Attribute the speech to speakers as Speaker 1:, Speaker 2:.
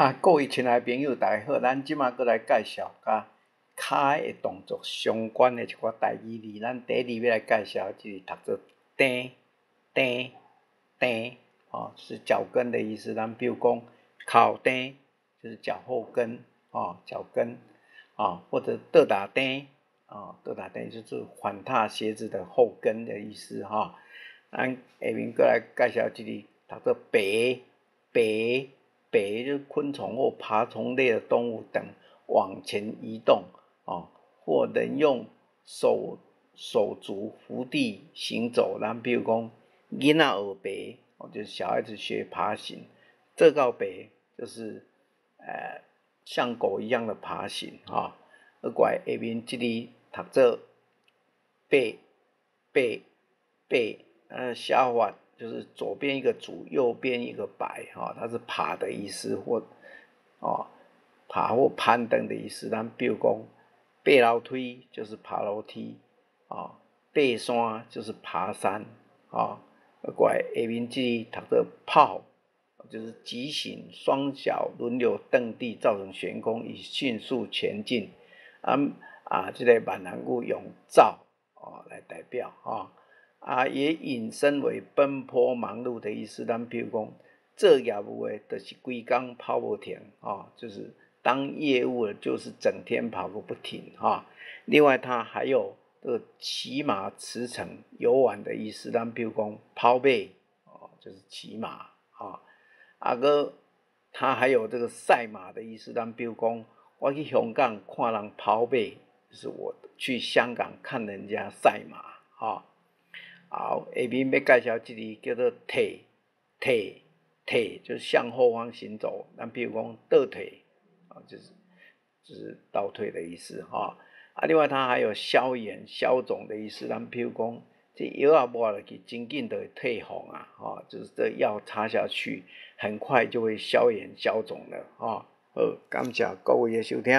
Speaker 1: 啊，各位親愛朋友，大家好，咱這馬閣來介紹佮跤的動作相關的一寡台語字。咱第一字欲來介紹，就是讀做踮踮踮，哦，是腳跟的意思。咱比如講，跤後踮就是腳後跟，哦，腳跟，啊，或者倒踏踮，啊，倒踏踮就是反踏鞋子的後跟的意思，哈。咱下面閣來介紹一字，讀做耙耙。耙就是昆蟲或爬蟲類的動物等往前移動，哦，或人用手足扶地行走。咱比如講，囡仔學耙，哦，就是小孩子學爬行；做狗耙就是像狗一樣的爬行，哈。閣過來下面這裡讀做爬爬爬，寫法就是左邊一個主，右邊一個白，哈，它是爬的意思，或哦爬或攀登的意思。咱比如講，爬樓梯就是爬樓梯，啊，爬山就是爬山，啊，過來下面這裡讀做跑，就是疾行，雙腳輪流蹬地，造成懸空，以迅速前進。啊啊，這个閩南語用走哦來代表，哈。啊，也引申為奔波忙碌的意思。咱比如講，做業務的，就是規工跑無停，哦，就是當業務的，就是整天跑個不停，哈。另外，它還有這個騎馬馳騁遊玩的意思。咱比如講，跑馬，哦，就是騎馬，啊。啊閣，它還有這個賽馬的意思。咱比如講，我去香港看人跑馬，就是我去香港看人家賽馬，哈。好，下面欲介紹這个叫做退退退，就是向後方行走。咱比如講倒退，啊，就是倒退的意思，哈。啊，另外它還有消炎、消腫的意思。咱比如講，這藥仔抹落去，真緊就會退紅啊，哈，就是這藥擦下去，很快就會消炎消腫了，哈。好，感謝各位的收聽。